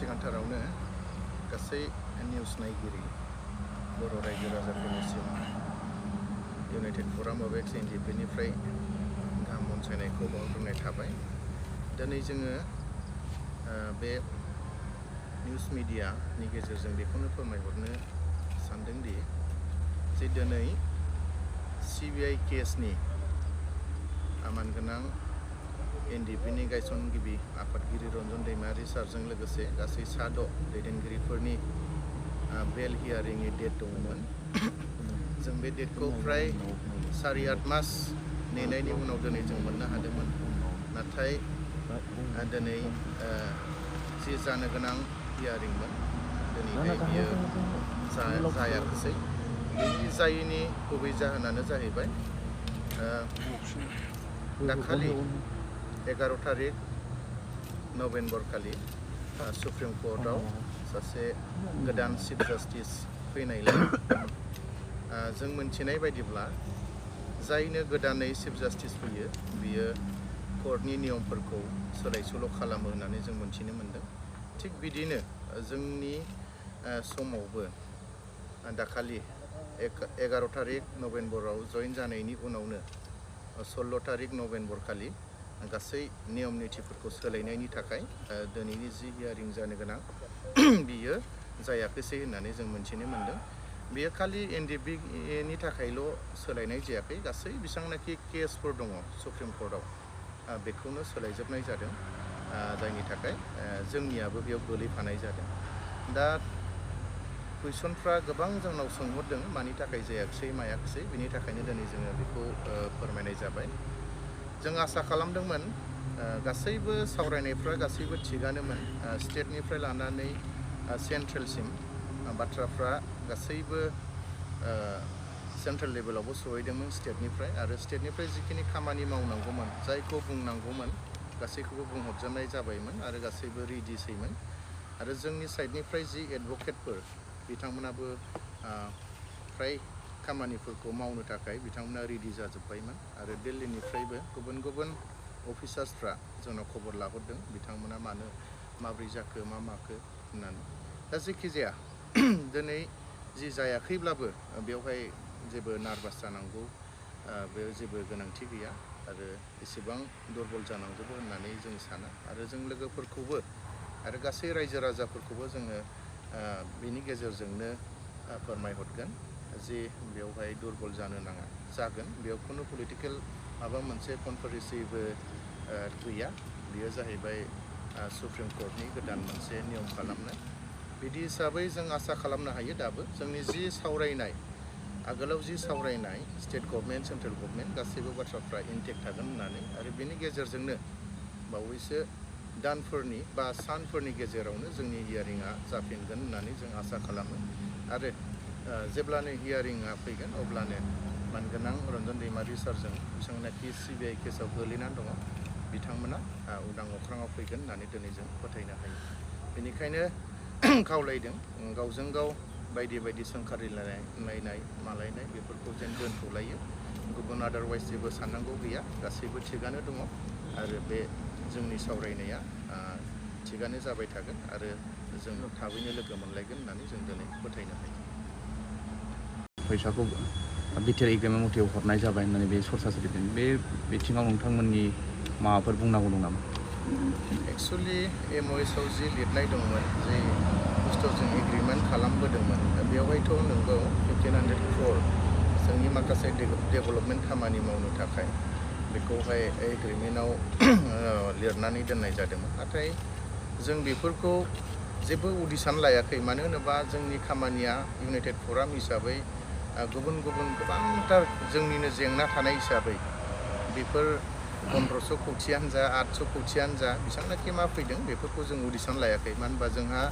सिगांथारावनो गासै निउस नायगिरि बर' रायजो राजाफोरनिसिम इउनाइटेड फराम अफ एक्स एनडिएफबीनिफ्राय गाहाम अनसायनायखौ बावहरनाय थाबाय। दिनै जोङो बे निउस मिडियानि गेजेरजों बेखौनो फोरमायहरनो सानदोंदि जे दिनै सिबिआइ केसनि आमानगोनां एनडिएफबीनि गायसनगिरि आफादगिरि रन्जन दैमारि सारजों लोगोसे गासै 6 दैदेनगिरिफोरनि बेल हियारिंनि डेट दंमोन। जों बे डेटखौ फ्राय 7-8 मास नेनायनि उनाव दिनै जों मोननो हादोंमोन। नाथाय दिनै जि जानो गोनां हियारिंमोन दिनैहाय बियो जायाखिसै। बेनि जायैनि गुबै जाहोनानो जाहैबाय दाखालि 11 तारिख नभेम्बर खालि सुप्रिम कर्टआव सासे गोदान चिफ जास्टिस फैनायलाय जों मोनथिनाय बायदिब्ला जायनो गोदानै चिफ जास्टिस फैयो बियो कर्टनि नियमफोरखौ सोलाय-सोल' खालामो होननानै जों मोनथिनो मोनदों। थिग बिदिनो जोंनि समावबो दाखालि 11 तारिख नभेम्बराव जइन जानायनि उनावनो 16 तारिख नभेम्बर खालि गासै नियम निथिफोरखौ सोलायनायनि थाखाय दिनैनि जि हियारिं जानो गोनां बियो जायाखैसै होननानै जों मोनथिनो मोनदों। बेयो खालि एनडिएफबीनि थाखायल' सोलायनाय जायाखै, गासै बेसेबांनाखि केसफोर दङ सुप्रिम कर्टआव बेखौनो सोलायजोबनाय जादों, जायनि थाखाय जोंनियाबो बेयाव गोलैफानाय जादों। दा कुइसनफ्रा गोबां जोंनाव सोंहरदों मानि थाखाय जायाखिसै मायाखिसै, बिनि थाखायनो दिनै जोङो बेखौ फोरमायनाय जाबाय। जों आसा खालामदोंमोन गासैबो सावरायनायफ्रा गासैबो थिगानोमोन, स्टेटनिफ्राय लानानै सेन्ट्रेलसिम बाथ्राफ्रा गासैबो सेन्ट्रेल लेभेलावबो सहैदोंमोन स्टेटनिफ्राय, आरो स्टेटनिफ्राय जिखिनि खामानि मावनांगौमोन जायखौ बुंनांगौमोन गासैखौबो बुंहरजोबनाय जाबायमोन आरो गासैबो रेडिसैमोन। आरो जोंनि साइडनिफ्राय जि एडभकेटफोर बिथांमोनाबो फ्राय खामानिफोरखौ मावनो थाखाय बिथांमोना रेडि जाजोब्बायमोन। आरो दिल्लीनिफ्रायबो गुबुन गुबुन अफिसार्सफ्रा जोंनाव खबर लाहरदों बिथांमोना माब्रै जाखो मा माखो होननानै। दा जेखि जाया दिनै जि जायाखैब्लाबो बेवहाय जेबो नार्भास जानांगौ बेयाव जेबो गोनांथि गैया आरो एसेबां दुरबल जानांगौबो होननानै जों साना। आरो जों लोगोफोरखौबो आरो गासै रायजो राजाफोरखौबो जोङो बेनि गेजेरजोंनो फोरमायहरगोन जे बेवहाय दुरबल जानो नाङा, जागोन बेयाव खुनु पलिटिकेल माबा मोनसे कनस्पिरेसिबो गैया। बेयो जाहैबाय सुप्रिम कर्टनि गोदान मोनसे नियम खालामनाय। बिदि हिसाबै जों आसा खालामनो हायो दाबो जोंनि जि सावरायनाय आगोलाव जि सावरायनाय स्टेट गभर्नमेन्ट सेन्ट्रेल गभर्नमेन्ट गासैबो बाथ्राफ्रा इनटेक्ट थागोन होननानै, आरो बेनि गेजेरजोंनो बावैसो दानफोरनि बा सानफोरनि गेजेरावनो जोंनि हियारिंआ जाफिनगोन होननानै जों आसा खालामो। आरो जेब्लानो हियारिंआ फैगोन अब्लानो मानगोनां रन्जन दैमारि सारजों बेसेबांनाखि सिबिआइ केसआव गोलैनानै दङ बिथांमोना उदां अख्राङाव फैगोन होननानै दिनै जों फोथायनो हायो। बेनिखायनो खावलायदों गावजों गाव बायदि बायदि सोंखारिलायनाय मालायनाय बेफोरखौ जेन दोनथ'लायो, गुबुन आदारवाइज जेबो साननांगौ गैया, गासैबो थिगानो दङ आरो बे जोंनि सावरायनाया थिगानो जाबाय थागोन आरो जों थाबैनो लोगो मोनलायगोन होननानै जों दिनै फोथायनो हायो। फैसाखौ बिटिआर एग्रिमेन्ट मथे हरनाय जाबाय होननानै बे सरसा सोलिदों, बे बिथिङाव नोंथांमोननि माबाफोर बुंनांगौ दं नामा? एक्सुवेलि एमअएसआव जि लिरनाय दंमोन जे बुस्थुआव जों एग्रिमेन्ट खालामबोदोंमोन बेवहायथ' नंगौ 1500 crore जोंनि माखासे डेभेलपमेन्ट खामानि मावनो थाखाय बेखौहाय एग्रिमेन्टआव लिरनानै दोननाय जादोंमोन। नाथाय जों बेफोरखौ जेबो उदिसान लायाखै, मानो होनोबा जोंनि खामानिया इउनाइटेड फराम हिसाबै गुबुन गुबुन गोबांथार जोंनिनो जेंना थानाय हिसाबै बेफोर 1500 कौटियानो जा 800 कौटियानो जा बेसेबांनाखि मा फैदों बेफोरखौ जों उदिसान लायाखै। मानो होनबा जोंहा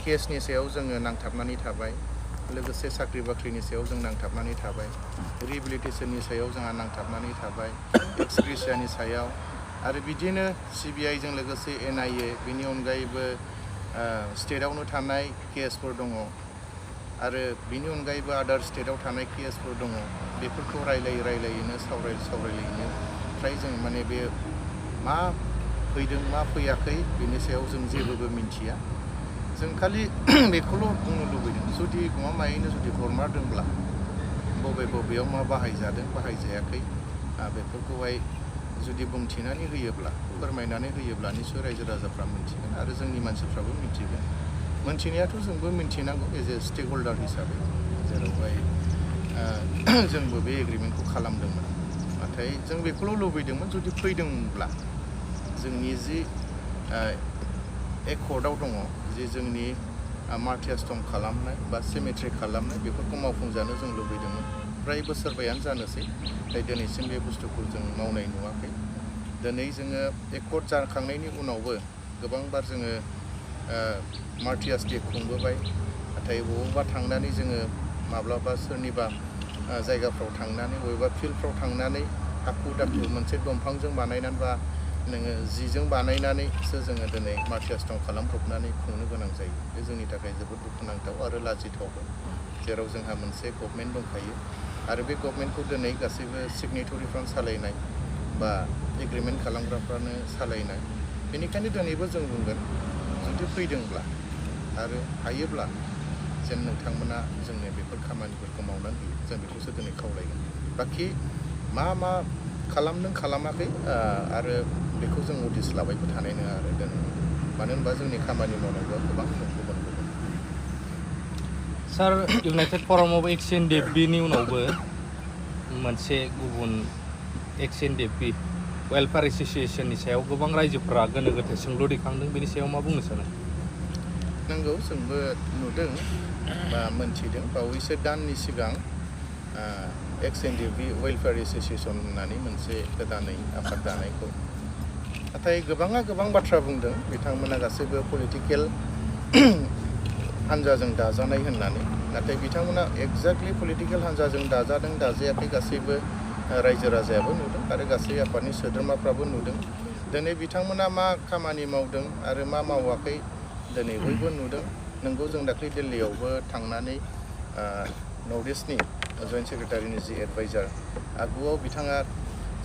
केसनि सायाव जोङो नांथाबनानै थाबाय, लोगोसे साख्रि बाख्रिनि सायाव जों नांथाबनानै थाबाय, रिहेबिलिटेसननि सायाव जोंहा नांथाबनानै थाबाय, एक्सग्रेसियानि सायाव, आरो बिदिनो सिबिआइजों लोगोसे एनआइए, बेनि अनगायैबो स्टेटआवनो थानाय केसफोर दङ आरो बिनि अनगायैबो आदार स्टेटआव थानाय केसफोर दङ। बेफोरखौ रायलायैनो सावरायलायैनो फ्राय जों माने बे मा फैदों मा फैयाखै बेनि सायाव जों जेबो मिन्थिया। जों खालि बेखौल' बुंनो लुबैदों जुदि गमामायैनो जुदि हरमारदोंब्ला बबेयाव मा बाहायजादों बाहायजायाखै बेफोरखौहाय जुदि बुंथिनानै होयोब्ला फोरमायनानै होयोब्ला निसय रायजो राजाफ्रा मिन्थिगोन आरो जोंनि मानसिफ्राबो मिन्थिगोन मोनथिनायाथ' जोंबो मिन्थिनांगौ एज ए स्टेक हल्डार हिसाबै जेरावहाय जोंबो बे एग्रिमेन्टखौ खालामदोंमोन नाथाय जों बेखौल' लुबैदोंमोन जुदि फैदोंब्ला जोंनि जि एकर्डआव दङ जे जोंनि मार्टियारस्टम खालामनाय बा सेमेट्रि खालामनाय बेफोरखौ मावफुंजानो जों लुबैदोंमोन फ्राय बोसोरबायानो जानोसै नाथाय दिनैसिम बे बुस्थुखौ जों मावनाय नुवाखै दिनै जोङो एकर्ड जाखांनायनि उनावबो गोबांबार जोङो मार्टियार्स डे खुंबोबाय नाथाय बबावबा थांनानै जोङो माब्लाबा सोरनिबा जायगाफ्राव थांनानै बबेबा फिल्डफ्राव थांनानै हाखु दाखु मोनसे दंफांजों बानायनानै बा नोङो जिजों बानायनानैसो जोङो दिनै मार्टियार्सटम खालामब्रबनानै खुंनो गोनां जायो बे जोंनि थाखाय जोबोद दुखुनांथाव आरो लाजिथावबो जेराव जोंहा मोनसे गभर्नमेन्ट दंखायो आरो बे गभर्नमेन्टखौ दिनै गासैबो सिगनेटरिफ्रानो सालायनाय बा एग्रिमेन्ट खालामग्राफ्रानो सालायनाय बेनिखायनो दिनैबो जों बुंगोन जुदि फैदोंब्ला आरो हायोब्ला जेन नोंथांमोना जोंनो बेफोर खामानिफोरखौ मावनानै होयो जों बेखौसो दिनै खावलायगोन बाखि मा खालामदों खालामाखै आरो बेखौ जों नटिस लाबायबो थानाय नङा आरो दिनै मानो होनबा जोंनि खामानि मावनांगौआ गोबां गुबुन सार इउनाइटेड फराम अफ एक्स एनडिएफबिनि उनावबो मोनसे गुबुन एक्स एनडिएफबि वेलफेयार एस'सिएशननि सायाव गोबां रायजोफोरा गोनो गोथो सोंलु दैखांदों बेनि सायाव मा बुंनो सानो नंगौ जोंबो नुदों बा मोनथिदों बावैसो दाननि सिगां एक्स एनडिएफबि वेलफेयार एस'सिएशन होननानै मोनसे गोदानै आफाद दानायखौ नाथाय गोबाङा गोबां बाथ्रा बुंदों बिथांमोना गासैबो पलिटिकेल हान्जाजों दाजानाय होननानै नाथाय बिथांमोना एक्जेक्टलि पलिटिकेल हान्जाजों दाजादों दाजायाखै गासैबो रायजो राजायाबो नुदों आरो गासै आफादनि सोद्रोमाफ्राबो नुदों दिनै बिथांमोना मा खामानि मावदों आरो मा मावाखै दिनै बयबो नुदों नोंगौ जों दाख्लै दिल्लीयावबो थांनानै नर्थ इस्टनि जइन्ट सेक्रेटारिनि जि एडभाइजार आगुआव बिथाङा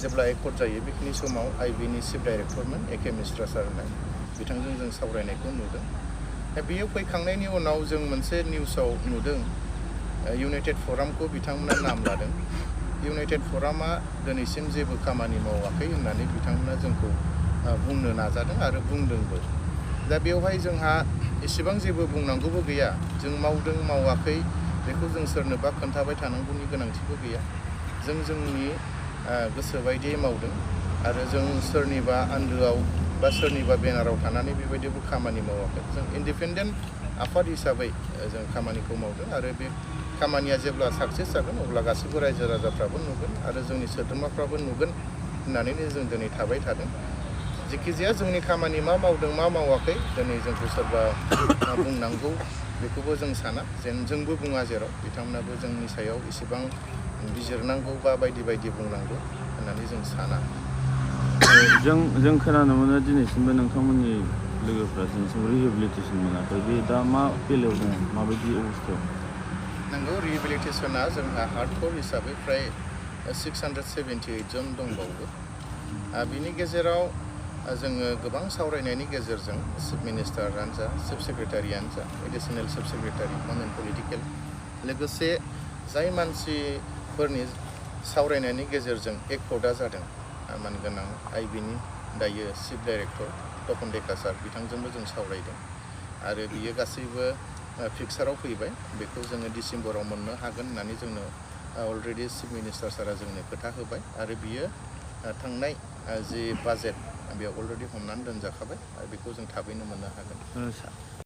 जेब्ला एकर्ड जायो बेखिनि समाव आइबिनि चिफ डाइरेक्टरमोन एके मिश्रा सार होननाय बिथांजों जों सावरायनायखौ नुदों बेयो फैखांनायनि उनाव जों मोनसे निउसाव नुदों इउनाइटेड फरामखौ बिथांमोना नाम लादों इउनाइटेड फरामा दिनैसिम जेबो खामानि मावाखै होननानै बिथांमोना जोंखौ बुंनो नाजादों आरो बुंदोंबो दा बेवहाय जोंहा एसेबां जेबो बुंनांगौबो गैया जों मावदों मावाखै बेखौ जों सोरनोबा खोन्थाबाय थानांगौनि गोनांथिबो गैया जों जोंनि गोसो बायदियै मावदों आरो जों सोरनिबा आन्दोआव बा सोरनिबा बेनाराव थानानै बेबायदिबो खामानि मावाखै जों इन्डिपेन्डेन्ट आफाद हिसाबै जों खामानिखौ मावदों आरो बे खामानिया जेब्ला साक्सेस जागोन अब्ला गासैबो रायजो राजाफ्राबो नुगोन आरो जोंनि सोद्रोमाफ्राबो नुगोन होननानैनो जों दिनै थाबाय थादों जेखिजाया जोंनि खामानि मा मावदों मा मावाखै दिनै जोंखौ सोरबा बुंनांगौ बेखौबो जों साना जेन जोंबो बुङा जेराव बिथांमोनाबो जोंनि सायाव इसेबां बिजिरनांगौ बा बायदि बायदि बुंनांगौ होननानै जों साना जों खोनानो मोनो दिनैसिमबो नोंथांमोननि लोगोफ्रा दिनैसिम रिहेबिलिटेसन मोनाखै बे दा मा बेलायाव दङ माबायदि अबस्थायाव नंगौ रिहेबिलिटेसना जोंहा हार्डकोर हिसाबै फ्राय 678 जन दंबावो बिनि गेजेराव जोङो गोबां सावरायनायनि गेजेरजों चिफ मिनिस्टारानो जा चिफ सेक्रेटारियानो जा एडिसनेल चिफ सेक्रेटारि नन एन्ड पलिटिकेल लोगोसे जाय मानसिफोरनि सावरायनायनि गेजेरजों एकर्डआ जादों मानगोनां आइबिनि दायो चिफ डाइरेक्टर तपन डेका सार बिथांजोंबो जों सावरायदों आरो बियो गासैबो फिक्साराव फैबाय बेखौ जोङो डिसेम्बराव मोननो हागोन होननानै जोंनो अलरेडि चिफ मिनिस्टार सारा जोंनो खोथा होबाय आरो बियो थांनाय जि बाजेट बेयाव अलरेडि हमनानै दोनजाखाबाय आरो बेखौ जों थाबैनो मोननो हागोन